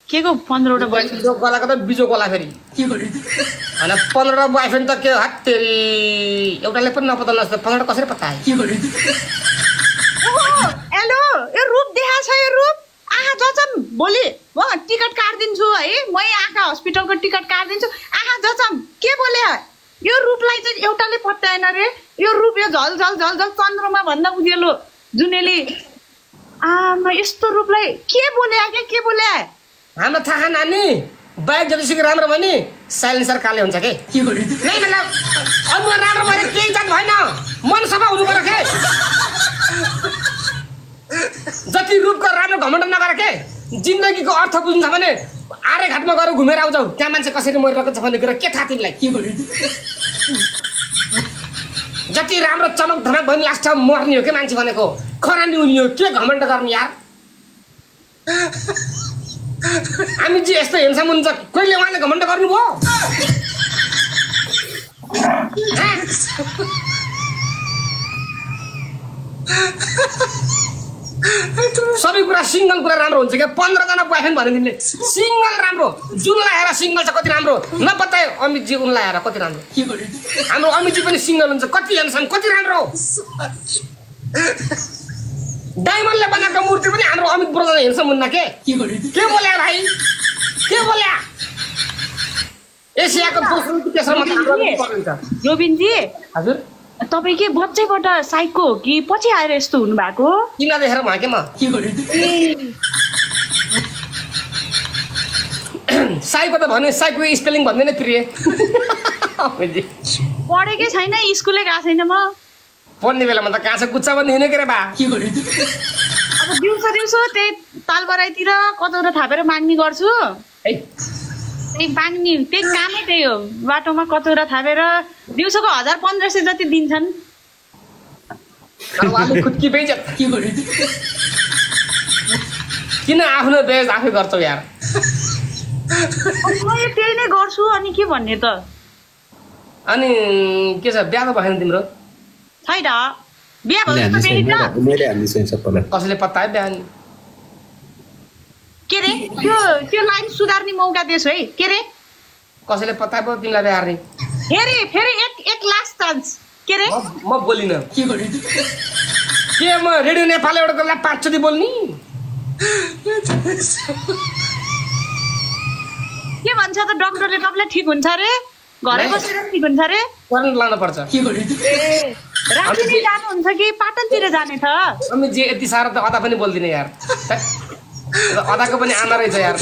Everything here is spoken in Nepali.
के को 15 वटा बॉयफ्रेंड जो गलाको त बिजो गला फेरि हैन 15 वटा बॉयफ्रेंड त के हत्तेरी एउटाले पनि नपत्ता नछ 15 वटा कसरी पत्ता आयो हेलो यो रूप देखा छ यो रूप आहा जचम भोलि म टिकट काट्दिन्छु है म आँखा हस्पिटलको टिकट काट्दिन्छु आहा जचम के बोले यो रूपलाई चाहिँ एउटाले पत्याएन रे यो रूप यो झल झल झल झल चन्द्रमा भन्दा उज्यालो जुनेली आमा यस्तो रूपलाई के बोले हाम्रो थाहा नानी बाइक जतिसुकै राम्रो भयो नि साइलेन्सर काले हुन्छ के नै मतलब अनुहार राम्रो भयो केही जात भएन मन सफा हुनु पर्यो के जति रूपको राम्रो घमण्ड नगर के जिन्दगीको अर्थ बुझ्नु छ भने आरे घाटमा गएर घुमेर आउँछौ त्यहाँ मान्छे कसरी मरिरहेको छ भन्ने कुरा के थाहा तिमीलाई जति राम्रो चमक धमक भयो नि लास्ट टाइम मर्ने हो के मान्छे भनेको खरानी हुने हो के घमण्ड गर्ने यार हामी जे यस्तो हेन्सम हुन्छ कहिले उहाँले घमण्ड गर्नुभयो सबै कुरा सिंगल कुरा राम्रो हुन्छ क्या 15 जना बॉयफ्रेन्ड भने तिमीले सिंगल राम्रो जुनलाई हेर सिंगल छ कति राम्रो नपत्तायो अमितजी उनलाई हेर कति राम्रो हाम्रो अमितजी पनि सिंगल हुन्छ कति हेन्सम कति राम्रो डायमन्डले बनाएको मूर्ति पनि हाम्रो अमित ब्रदर हेन्सम हुन्न के बोल्या भाइ के बोल्या एसियाको दोस्रो तेस्रो मात्र रोबिनजी हजुर तपाई के बच्चैबाट साइको हो कि पछि आएर यस्तो हुनु भएको किन देखेर भए के म साइको त भने साइको स्पेलिङ भन्दैन प्रिय पढेकै छैन स्कुलै गएको छैन म पढ्ने बेलामा त कहाँ छ गुच्चा भन्ने हुने के रे बा अब दिउँसो त्यही तालबराईतिर कचौरा थापेर माग्ने गर्छु त्यही माग्ने त्यही कामै त्यही हो बाटोमा कचौरा थापेर दिउँसोको 1500 जति दिन्छन् किन आफ्नो बेज आफै गर्छौ यार म त्यही नै गर्छु अनि के भन्ने त अनि के छ बिहा त भएन तिम्रो छैन बिहा कसैले पत्तायो बिहा के रे त्यो लाइन सुधार्ने मौका दिएछु है के रे कसैले पत्तायो तिमीलाई बिहा हार्ने फेरि एक लास्ट चान्स के रे म बोलिन के म रेडियो नेपाल एउटा गल्ला 5 चोटी बोल्नी के भन्छ त डाक्टरले तपाईँलाई ठिक हुन्छ रे घरै बसेर ठिक हुन्छ रे क्वारेन्टाइन लानु पर्छ रातिमै जानुहुन्छ कि पाटनतिर जाने त अनि जे यति साह्रो त अदा पनि बोल्दिन यार अदाको पनि आमा रहेछ यार